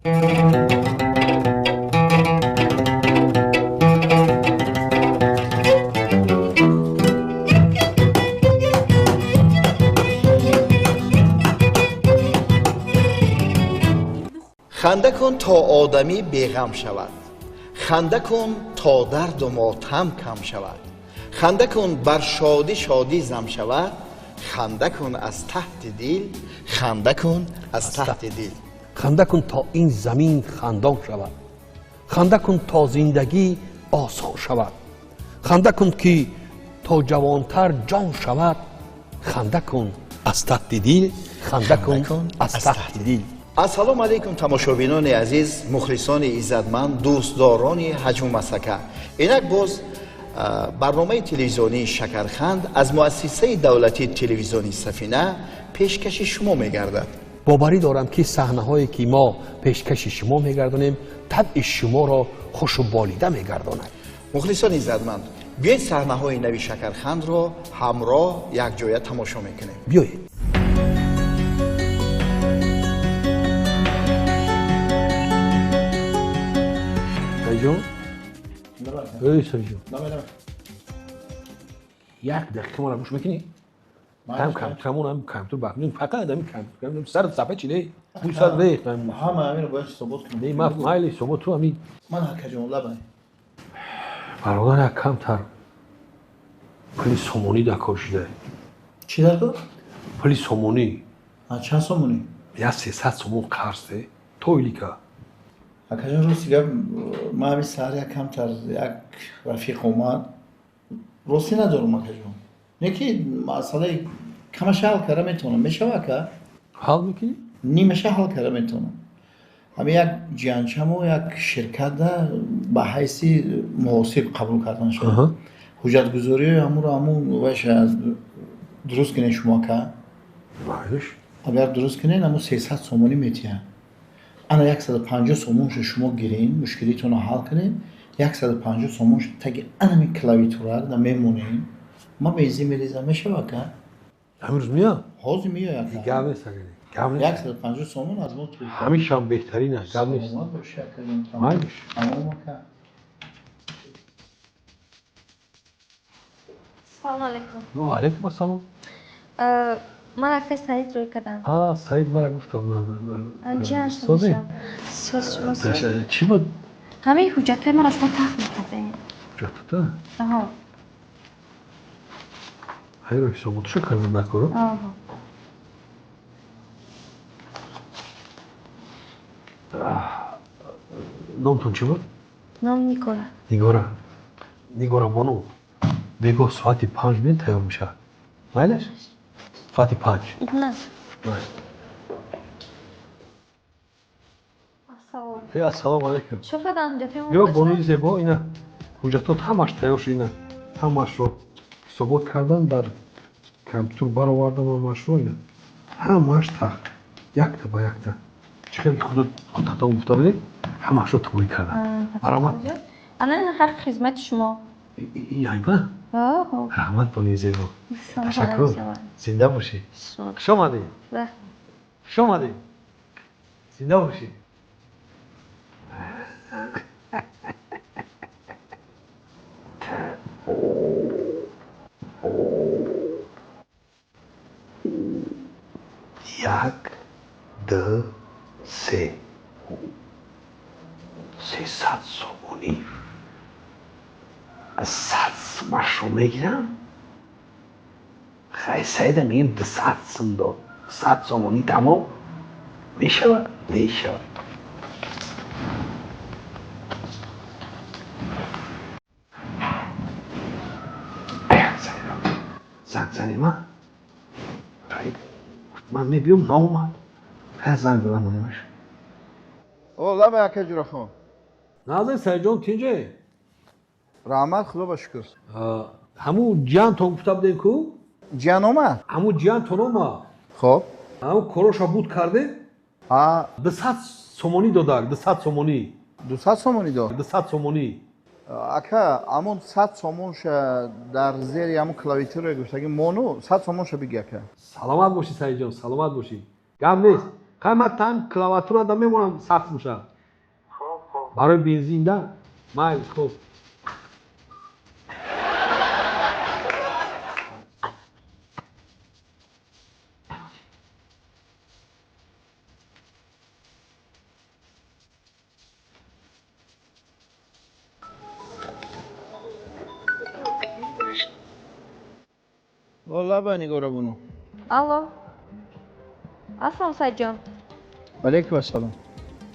Ханда кун то одамӣ беғам шавад, ханда кун то дарду мотам кам шавад, ханда кун бар шодӣ шодӣ зам шавад, ханда кун аз таҳти дил, ханда кун аз таҳти дил. Ханда кун то ин замин хандон шавад, ханда кун то зиндагӣ осон шавад, ханда кун ки то ҷавонтар ҷон шавад, ханда кун аз таҳти дил, ханда кун аз таҳти дил. Ассалому алайкум, тамошобинони азиз, мухлисони иззатманд, дӯстдорони ҳаҷму масака. Инак боз барномаи телевизионии Шакарханд аз муассисаи давлатии телевизиони Сафина пешкаши шумо мегардад. Боварӣ дорам, ки саҳнаҳое ки мо пешкаши шумо мегардонем, табъи шуморо хушу болида мегардонад. Мухлисони иззатманд, биёед саҳнаҳои нави Шакархандро ҳамроҳ якҷоя тамошо мекунем. Биёед. Сайҷон? Эй, Сайҷон. Як дақиқа маро гӯш мекунӣ? Ҳам компютерамон, ҳам компютер бахт. Фақат ҳамин компютер. Сар сафа чи не? Мӯй сар рехт. Ҳама ҳаминро бояд ҳисобот кунам. Не, ман майли ҳисобот ту ҳамин. Ман ҳакаҷон лабай. Бародар, як камтар пули сомонӣ дар кор шуда. Чӣ дар кор? Пули сомонӣ. Чанд сомонӣ? Я 300 сомон қарз де. То илика. Акаҷон, рости гап, ман ҳамин саҳар як камтар як рафиқ омад. Ростӣ надорам, акаҷон. Не ки масъалаи камаша ҳал карда метавонам. Мешава, ака? Ҳал мекунӣ? Нимаша ҳал карда метавонам. Ҳамин як ҷиянчамо як ширкатда ба ҳайси муҳосиб қабул кардан шуд. Ҳуҷҷатгузориҳои ҳамуро ҳамун вайша дуруст кунед шумо, ака. Майлиш. Агар дуруст кунед, ҳамун 300 сомонӣ метиҳад. Ана 150 сомоншо шумо гирин, мушкилитонро ҳал кунед, 150 сомоншо таги анами клавитура да мемонем. Ман бензин мерезам, мешава, ака? Ҳамин рӯз меяд? Ҳозир меояд, ака. Гап нест, ака. Гап нест. 150 сомон аз мо ту. Ҳамишам беҳтарин аст, гап нест. Саломат бошӣ, акаҷон. Майлиш. Тамом, ака. Салом алейкум. Ва алейкум ассалом. Ман акай Саид рӯй кардам. А, Саид мара гуфтам. Ҷиан Сози? шудам. Соз шумо соз. Чӣ буд? Ҳамаи ҳуҷҷатҳои маро шумо тахт мекардем. Ҳуҷҷатата? Аҳо. Хайро ҳисоботшо карда накоро? Аҳо. Номтон чӣ буд? Ном Нигора. Нигора. Нигора бону, бегоҳ соати 5 бин тайёр мешавад. Майлаш? Соати 5. На. Ассалом. Э, ассалому алайкум. Чӣ кардан ҳуҷҷатҳои мо? Ё бонуи зебо, ина ҳуҷҷатот ҳамаш тайёр шуд, ина ҳамашро ҳисобот кардан, дар компютер баровардам ҳамашро, ина ҳамаш тахт, якта ба якта. Чӣ хеле худатон гуфта будед, ҳамашро тӯғрӣ кардам. Марҳамат. Ана ин ҳаққи хизмати шумо. Ин айба? Оҳо. Раҳмат, бонуи зебо. Ташаккур. Зинда бошӣ. Хуш омадӣ. Хуш омадӣ. Зинда бошӣ. Як, ду, се. 300 сомонӣ. 100 сумашро мегирам. Хай, Саида мегӯям 200 сум дод. 100 сомонӣ тамом мешавад? Мешавад. Занг занем, а? Ман мебиём, наомад. Хай, занг задам монемаш. О, лабай, ака Ҷурахон. Назар Саидҷон, тинҷе? Раҳмат, худо ба шукр. Ҳамун ҷиянтон гуфта будем ку? Ҷиян омад? Ҳамун ҷиянтон омад. Хоб. Ҳамун короша буд кардем? А. 200 сомонӣ додак, 200 сомонӣ. 200 сомонӣ дод? 200 сомонӣ. Ака, ҳамун 100 сомонша дар зери ҳамун клавитура гуфтаги мону 100 сомонша биги, ака. Саломат бошӣ, Саидҷон, саломат бошӣ. Гап нест. Хай ман там клавиатура да мемонам сахт боша. Хоб, хоб. Барои бензин да? Майли, хоб. Лаба Нигора бону. Алло. Ассалом, Саидҷон. Алейкум ассалом.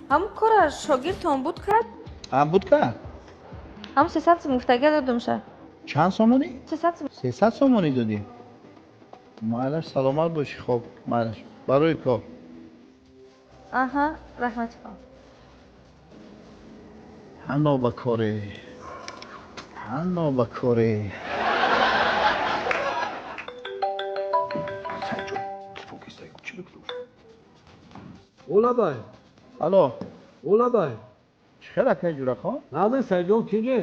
Ҳамун кора шогирдтон буд кард? Ҳам буд кард? Ҳамун 300 сум гуфтага додумша. Чанд сомонӣ? 300 сум. 300 сомонӣ додӣ? Майлаш, саломат бошӣ. Хоб, майлаш. Барои кор. Аҳа, раҳмати худо. Ҳано ба коре. Ҳано ба коре. Олабай. Алло. Олабай. Чӣ хел акай Ҷурахон? Нағз, Саидҷон, киҷе?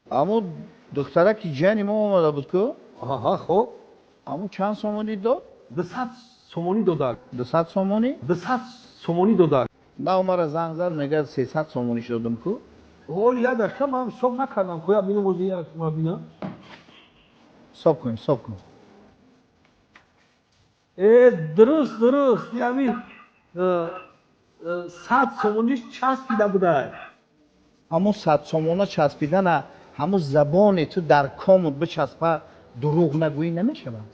Аму духтараки ҷияни мо омада буд ку? Аҳа, хоб. Аму чанд сомонӣ дод? 200 сомонӣ додак. 200 сомонӣ? 200 сомонӣ додак. На, омара занг зад, мегӯяд 300 сомониш додам ку? Ҳоли як дақиқа ман ҳисоб накардам. Хоя бинам ози як ма бинам. Ҳисоб кун, ҳисоб кун. Э, дуруст, дуруст. Яъни 100 сомониш часпида будай. Ҳамун 100 сомона часпидана, ҳамун забони ту дар комут бичаспа, дурӯғ нагӯӣ намешавад.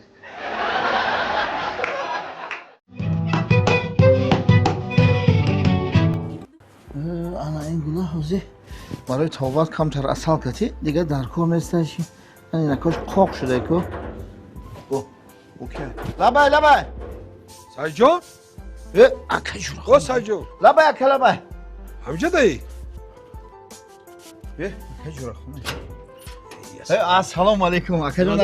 Ана ин гуна ҳозир барои тобат камтар асал кати, дигар дар кор несташи. Ана инакош қоқ шуда ку. Окей. Лабай, лабай. Саидҷон? Э, ака Ҷурахон. О, Саидҷон. Лабай, ака, лабай. Ҳамҷа даи? Э, ака Ҷурахон. Э, ассалому алайкум, ака ҷон,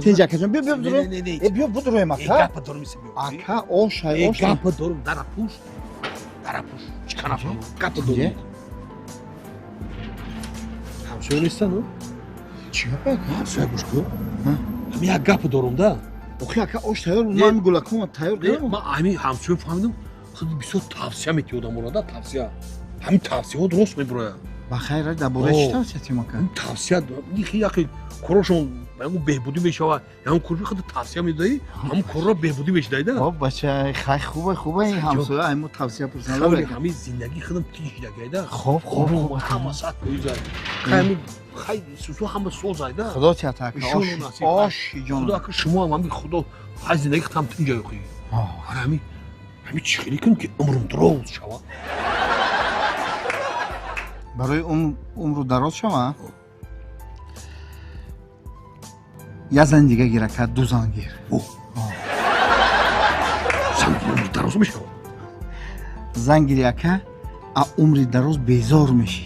тинҷ ака ҷон. Биё, биё, бидуроем. Э, биё, бидуроем, ака. Гапа дорум, биё. Ака, ош, ай, ош. Гапа дорум, дара пуш. Дара пуш. Чӣ канафам? Гапа дорум. Ҳамсоя нестан, о? Чӣ гапа, ака? Ҳамсоя гӯш кун. Ҳами як гапа дорум да. Охи, ака, ош тайёр буд, ман гулакон тайёр кардам. Ман ҳами ҳамсоя фаҳмидам, худи бисёр тавсия метиҳод амора да, тавсия. Ҳамин тавсияҳо дуруст мебурояд. Ба хайр, дар бораи чӣ тавсия тим, ака? Тавсия, нихи яке корошон ягон беҳбудӣ мешавад, ягон кор худи тавсия медиҳӣ, ҳамон корро беҳбудӣ мешидаи да. Хоб, бача, хай, хубе, хубе, ин ҳамсоя айму тавсия пурсанд. Ҳамин зиндагии худам тинҷ шидагай да. Хоб, хоб, хоб. Ҳама сад фоиза. Хай, хай, сусу ҳама созай да. Худо тиҳад, ака, ош, ош ҷон. Худо, ака, шумо ҳам ҳамин худо, хай зиндагии худам тинҷ охи. Ҳамин, ҳамин чӣ хеле кунем ки умрум дароз шавад? Барои умру дароз шава? Як зани дига гир, ака, ду зан гир. Зан умри дароз мешавад? Зан гири, ака, а умри дароз безор мешӣ.